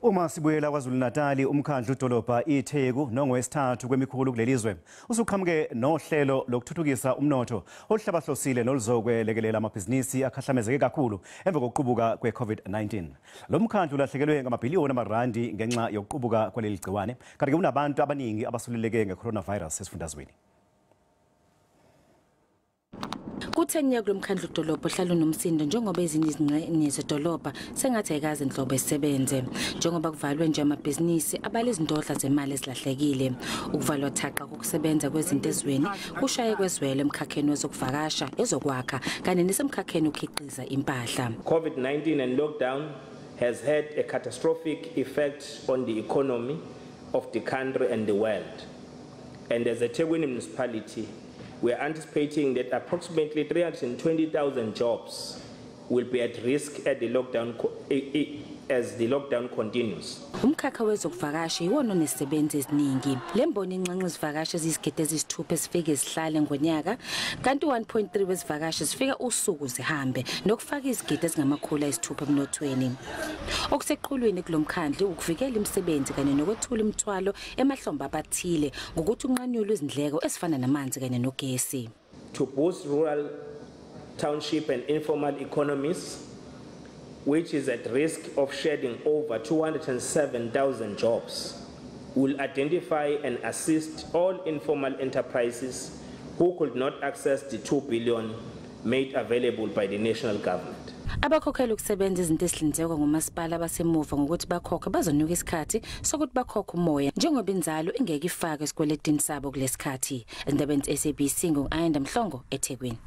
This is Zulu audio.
Uma sibuyela KwaZulu-Natal, umkhandlu dolobha iTheku nongowesithathu kwemikhulu kulelizwe usuqhamuke nohlelo lokuthuthukisa umnotho oluhlabahlosile noluzokwelekelela amabhizinisi akhahlamezeke kakhulu emva kokuqubuka kwe-COVID-19. Lo mkhandlu ulahlekelwe ngamabhiliyoni amarandi ngenxa yokuqubuka kwaleli gciwane, kanti-ke kunabantu abaningi abasuleleke nge-coronavirus esifundazweni. Kuthe nyaka lo mkhandlu dolobha ohlala unomsindo njengoba ezinye izingxenye zedolobha sengathi ayikaze nhlobo isebenze, njengoba kuvalwe nje amabhizinisi abala izindodla zemali ezilahlekile. Ukuvalwa thaqa kokusebenza kwezinto ezweni kushaye kwezwele emkhakheni wezokuvakasha, ezokwakha kanye nesemkhakheni okhiqiza impahla. COVID-19 and lockdown has had a catastrophic effect on the economy of the country and the world. And as a eThekwini municipality, we are anticipating that approximately 320,000 jobs will be at risk at the lockdown as the lockdown continues. Umkhakha wezokuvakasha iwona onezisebenzi eziningi. Le mboni inxenxe izivakashi eziyizigidi eziyisithupha ezifike zihlale ngonyaka, kanti 1.3 wezivakashi zifika usuku zihambe, nokufaka izigidi ezingama-600 emnothweni. Okuseqhulwini kulomkhandlu ukuvikela imisebenzi kanye nokwethula imithwalo emahlombe abathile ngokuthi unqanyulwe izindleko ezifana namanzi kanye nogesi. To boost rural, township and informal economies, which is at risk of shedding over 207,000 jobs, will identify and assist all informal enterprises who could not access the 2 billion made available by the national government. Abakhokhela ukusebenza izinto ezihlinzekwa ngumasipala abasemuva ngokuthi bakhokhe bazonuka isikhathi sokuthi bakhokhe umoya, njengoba inzalo ingeke ifakwe esikweletini sabo kulesikhathi. Endabeni SABC, ngu-Ayanda Mhlongo, eThekwini.